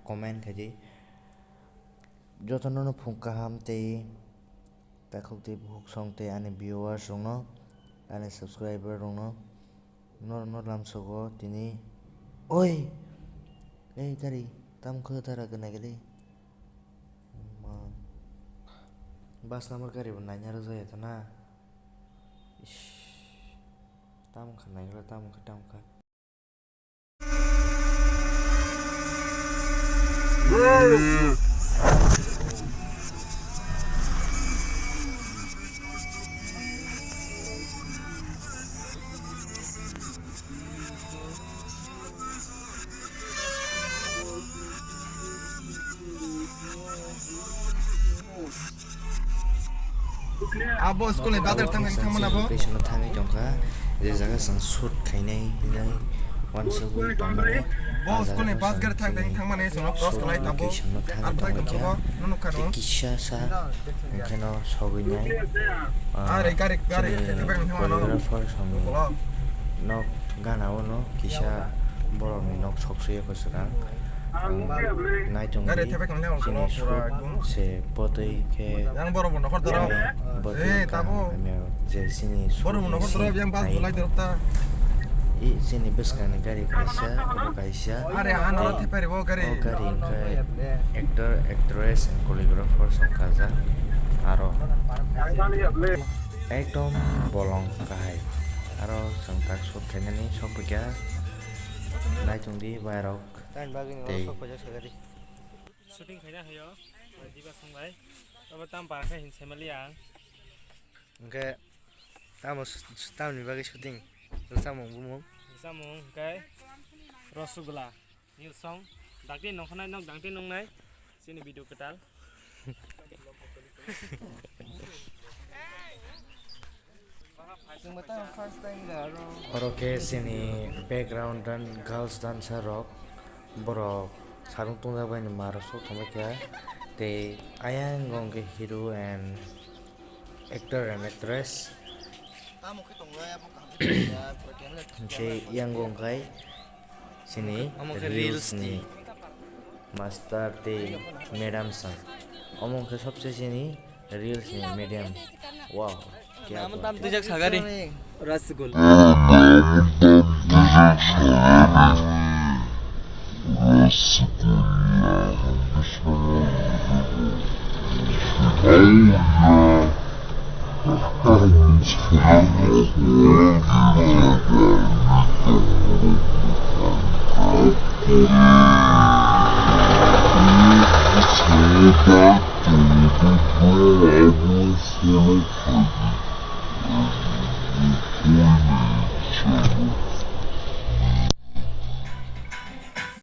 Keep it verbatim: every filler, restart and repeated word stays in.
comment khai di. Jotono no phung kaham tei takhuk tei bukhuk song tei ani viewers rokno, ani subscriber rokno, norokno lamsogo tini. Oi! Ei gari, tam khe dara gwnai gede. Ma-, bus number gari bo naina rwjak ya ta na. Ish. Tam kha naikhe, tam kha, tam kha. Abo school ni bazar thang thang thangmani abo. Location o thangwi tongkha, je jaga chwng shoot khainai hinwi wansugwi tongmani. Bo school ni bus gari thang thang thangmani chwng cross khlai tabuk. Location o thangwi tongkha. Kisa sa hwnkhe no sogwi nai. Are gari, gari, chini choreographer song nok gana o no kisa borok ni nok sok suya ko swkang. Ang naitung di, chini suk se potoi khe yang borok bo nokhor doro. Botoi eh, tamo. Hamya je chini suk borok bo nokhor doro yang bas bulai dorok ta. I chini bwskang ni gari kaisa, obo kaisa. Are ano te pari bo gari. O gari hwnkhe actor, actress and choreographer song kajak. Aro ekdom bolong kahai. Aro chwng tak shoot khainani sokphaikha. Naitung di bairok. Tei. Shooting khaina hayo, diba song bai. Abo tam para khe hin semali ang. Hwnkhe tamo s-, s-, tamni bagwi shooting? Rwchapmung bumung? Rwchapmung hwnkhe Rosogula. New song. Dakti nongkhanai nok dangti nongnai. Chini video kwtal. Oro khe chini background dan girls dancer rok, borok sarung tongjak bai ni ma rok sok tongbaikha, tei ayang o hwnkhe hero and actor and actress. Tei yang o hwnkhe chini reels ni master tei madam sa. Omo hwnkhe sobse chini reels ni medium. Wow. Namun tam twijak sagari. Rasgul.